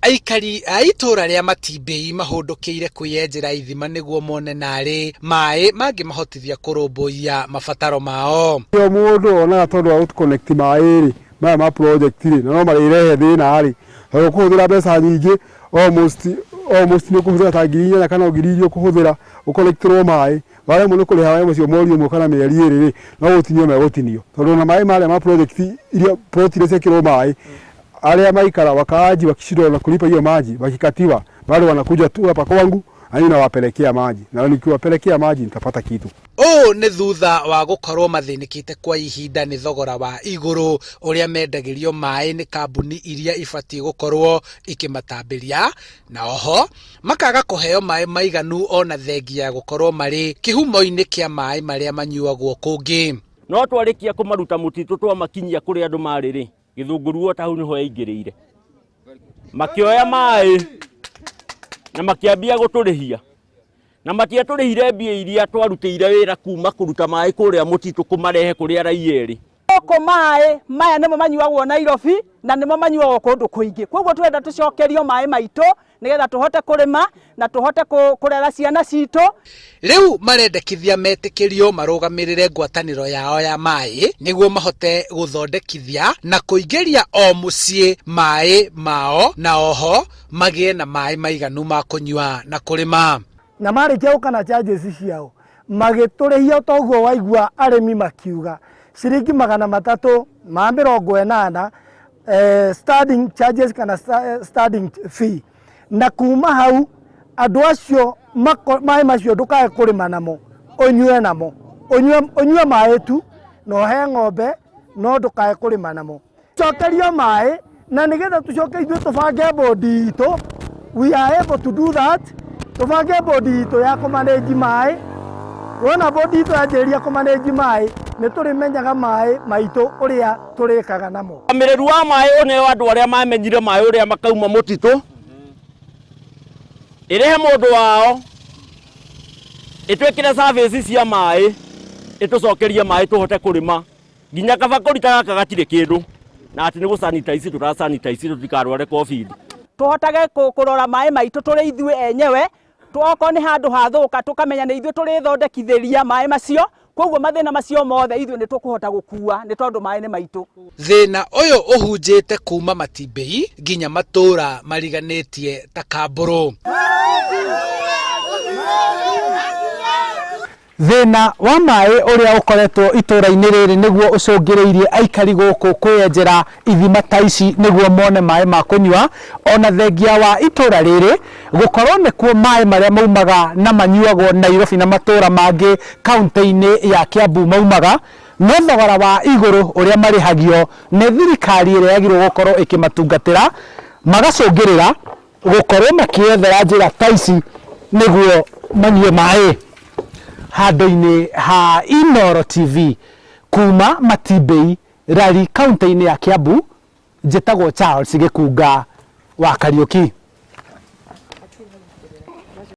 Aikari a itũũra rĩa Matimbĩi mahũndũkĩire kwĩyenjera ithima nĩguo mone narĩ maĩ mangĩmahotithia kũrũmbũiya mabataro mao. O mũndũ onaga tondũ wa gũ connect maĩ rĩ, maya ma project rĩ, na no marĩrehe thĩna rĩ, tondũ ũkũhũthĩra mbeca nyingĩ almost almost nĩ ũkũhũthĩra ta 8000 kana o 2000 ũkũhũthĩra ũkonekitĩrwo maĩ, waremwo nĩ kũrĩha maĩ macio mweri ũmwe kana mĩeri ĩrĩ rĩ, no gũtinio megũtinio, tondũ ona maĩ marĩa ma project iria plot iria ciekĩrwo maĩ, arĩa maikara wakaaji wakishindwa na kulipa hiyo maji wakikatiwa, bado wanakuja tu hapa kwangu na mimi nawapelekea maji na nikiwapelekea maji nitapata kitu. Ũũ nĩ thutha wa gũkorwo mathĩnĩkĩte kwa ihinda nĩ thogora wa igũrũ ũrĩa mendagĩrio maĩ nĩ kambuni iria ibatiĩ gũkorwo ikĩmatambĩria, na oho makaga kũheo maĩ maiganu ona thengia ya gũkorwo marĩ kĩhumo-inĩ kĩa maĩ marĩa manyuagwo kũngĩ. No twarĩkia kũmaruta mũtitũ twamakinyia kũrĩa andũ marĩ rĩ, Gĩthũngũri Water hau nĩho yaingĩrĩire. Makĩoya maĩ na makĩambia gũtũrĩhia na matiatũrĩhire mbia iria twarutĩire wĩra kuma kũruta maĩ kũrĩa mũtitũ kũmarehe kũrĩa raia ĩrĩ. Gũkũ maĩ maya nĩmo manyuagwo Nairobi na nĩmo manyuagwo kũndũ kũingĩ. Koguo tũrenda tũcokerio maĩ maitũ nĩgetha tũhote kũrĩma na tũhote kũrera ciana citũ. Rĩu marendekithia metĩkĩrio marũgamĩrĩre ngwatanĩro yao ya maĩ nĩguo mahote gũthondekithia na kũingĩria o mũciĩ maĩ mao na oho magĩe na maĩ maiganu ma kũnyua na kũrĩma. Na marĩkia gũka na charges ciao magĩtũrĩhia toguo waigua arĩmi makiuga ciringi 380 standing charges kana standing fee na kuma hau andũ acio maĩ macio ndũkae kũrĩma namo ũnyue namo ũnyue maĩ tu na ũhe ng'ombe no ndũkae kũrĩma namo cokerio maĩ na nĩgetha tũcoke ithuĩ tũbange bodi itũ. We are able to do that. Tũbange bodi itũ ya kũmanĩnji maĩ. Wona bodi itũ yanjĩrĩria kũmanĩnji maĩ, nĩ tũrĩmenyaga maĩ maitũ ũrĩa tũrĩkaga namo. Ũmĩrĩru wa maĩ ũneo andũ arĩa mamenyire maĩ ũrĩa makauma mũtitũ, ĩrĩhe mũndũ wao, ĩtwĩkĩre service cia maĩ, ĩtũcokerie maĩ tũhote kũrĩma. Nginya kabakũri ta gaka gatirĩ kĩndũ, na atĩ nĩ gũ sanitize tũra sanitize tũtikarware Covid. Tũhotage kũrora maĩ maitũ tũrĩ ithuĩ enyewe, okorwo nĩ handũ hathũka tũkamenya nĩ ithuĩ tũrĩthondekithĩria maĩ macio, koguo mathĩna macio mothe ithuĩ nĩ tũkũhota gũkua nĩ tondũ maĩ nĩ maitũ. Thĩna ũyũ ũhunjĩte kuma Matimbĩi nginya matũũra mariganĩtie ta Kambũrũ. Thĩna wa maĩ ũrĩa ũkoretwo itũũra-inĩ rĩrĩ nĩguo ũcũngĩrĩirie aikari gũkũ kwĩyenjera ithima ta ici nĩguo mone maĩ ma kũnyua, ona thengia wa itũũra rĩrĩ gũkorwo nĩkuo maĩ marĩa maumaga na manyuagwo Nairobi na matũũra mangĩ kauntĩ-inĩ ya Kiambu maumaga, no thogora wa igũrũ ũrĩa marĩhagio nĩ thirikari ĩrĩa yagĩrĩirwo gũkorwo ĩkĩmatungatĩra magacũngĩrĩra gũkorwo makĩethera njĩra ta ici nĩguo manyue maĩ. Handũ-inĩ ha Inooro TV kuma Matimbĩi, Rari, kauntĩ-inĩ ya Kiambu, njĩtagwo Charles Gĩkunga wa Kariũki.